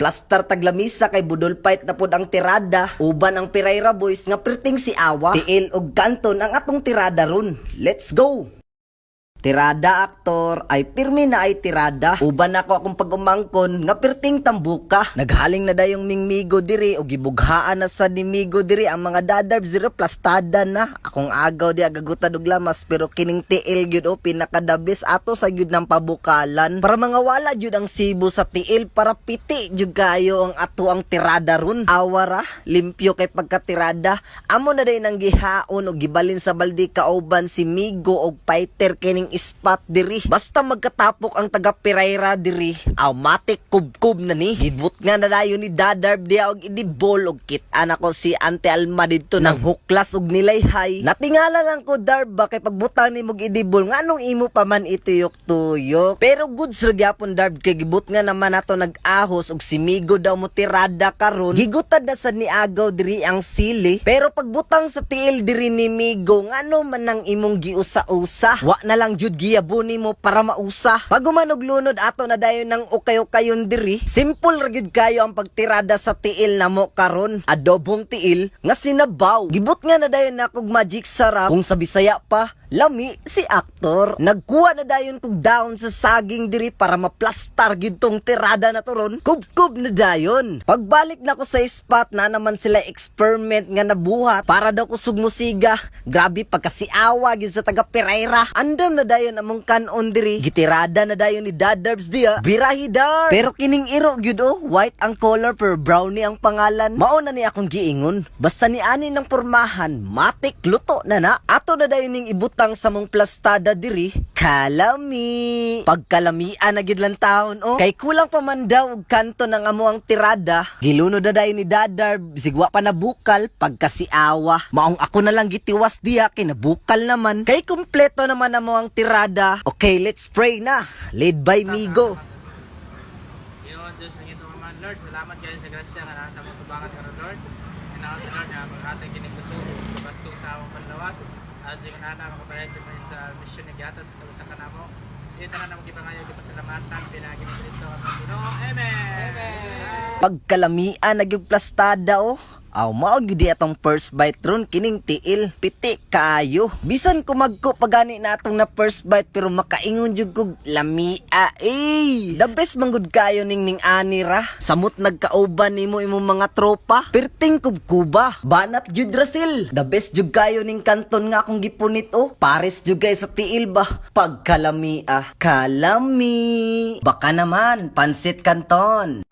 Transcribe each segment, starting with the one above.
Plastar taglamisa kay budol fight na pod ang tirada. Uban ang Pirayra Boys nga perting si awa. Tiil og kanton ang atong tirada ron. Let's go! Tirada, aktor, ay pirmi na ay tirada. Uban ako akong pag-umangkon nga pirting tambuka. Naghaling na dayong ningmigo diri o gibughaan na sa nimigo diri ang mga dadarb zero plastada na. Akong agaw di agagutad og lamas, pero kining tiil gyud o pinakadabis ato sa gyud ng pabukalan. Para mga wala gyud ang sibo sa tiil, para piti gyud kayo ang ato ang tirada ron. Awara, limpyo kay pagkatirada. Amo na day nang gihaon og gibalin sa baldi kauban si Migo og fighter kining spot diri. Basta magkatapok ang taga Pirayra diri, automatic kubkub na ni. Gibut nga na dayon ni Dadarb diya og idibol og kit-an ako si Ante Alma didto nang huklas og nilayhay. Natingala lang ko, Darb ba, kay pagbutang nimo og idibol, nganong imo pa man ituyok-tuyok. Pero goods ra gyapon, Darb, kay gibut nga naman nato nag-ahos og si Migo daw mo tirada karon. Gigutad na sa niagaw diri ang sili. Pero pagbutang sa tiil diri ni Migo, ngano man ang imong giusa-usa? Wa na lang jud giyabo nimo para mausa. Pag human og lunod, ato na dayon ng ukay-ukayon diri. Simple ra gyud kayo ang pagtirada sa tiil namo karon. Adobong tiil nga sinabaw. Gibot nga na dayon na kog magic sarap. Kung sa Bisaya pa, lami si aktor. Nagkuha na dayon kog down sa saging diri para maplastar gyud tong tirada na to ron. Kubkub na dayon. Pagbalik na ko sa spot na naman sila experiment nga nabuhat para daw kusog musiga. Grabe pagkasiawa gyud sa taga Pereira. Andam na dayon among kanon diri. Gitirada na dayon ni Dadarbs diya. Birahi, Dar. Pero kining iro gyud oh, white ang color pero brownie ang pangalan. Mao na ni akong giingon. Basta ni ani ng pormahan, matik luto na na. Ato na dayon ning ibutang sa mong plastada diri. Kalami. Pagkalamian na gid lang taon oh. Kay kulang pa man daw og kanto ng amo ang tirada. Gilunod na dayon ni Dadarb, sigwa pa na bukal pagkasiawa. Maong ako na lang gitiwas diya kay nabukal naman. Kay kumpleto naman amo ang tirada. Okay, let's pray na. Led by Migo. Ginoo Diyos ng itong Amahan, Lord, salamat kayo sa grasya nga nasa mong tubangan karon, Lord. Hinaot sa Lord nga maghatag kini kusog baskog sa among panlawas. At yung ana makabayad kami sa mission nga gihatag sa usa ka namo. Ini tanan namong gipangayo, gipasalamatan pinaagi ni Kristo among Ginoo. Amen. Amen. Pagkalamian na gyud plastada oh. Aw, mao gyud di atong first bite ron kining tiil, piti kaayo. Bisan kumagko pa gani na atong na first bite, pero makaingon jud kog lamia eh. The best man gud kayo ning ani ra. Samot nagkauban nimo imong mga tropa. Perting kubkuba. Banat jud Rasil. The best jud kayo ning kanton nga akong gipunit oh. Pares jud kay sa tiil ba. Pagkalamia. Kalami. Baka naman pansit kanton.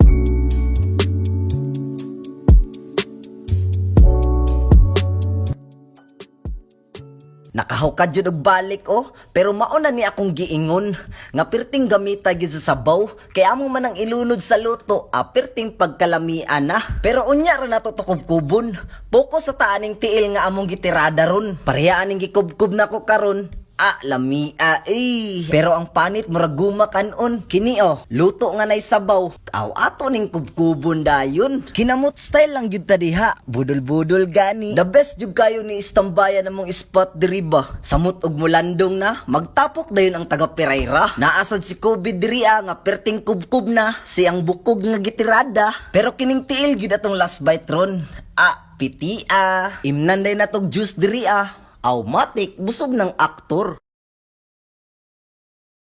Nakahukad jud og balik oh, pero mao na ni akong giingon nga perting gamita gyud sa sabaw kay amo man ang ilunod sa luto, ah, perting pagkalamian na. Pero unya ra nato to kubkubon. Focus sa taaning tiil nga among gitirada ron. Pareha aning gikubkub nako karon. Ah, lamia eh. Pero ang panit murag guma kanon. Kini oh, luto nga nay sabaw. Aw, ato ning kubkubon dayon. Kinamot style lang gyud ta diha. Budol-budol gani. The best jud kayo ni istambayan namong spot diri ba. Samot og mulandong na, magtapok dayon ang taga Pereira. Naasad si COVID diri ah, nga perting kubkub na, siyang bukog nga gitirada. Pero kining tiil gyud atong last bite ron. Ah, pitia. Imnan day natog juice diri ah. Automatic busog ng aktor.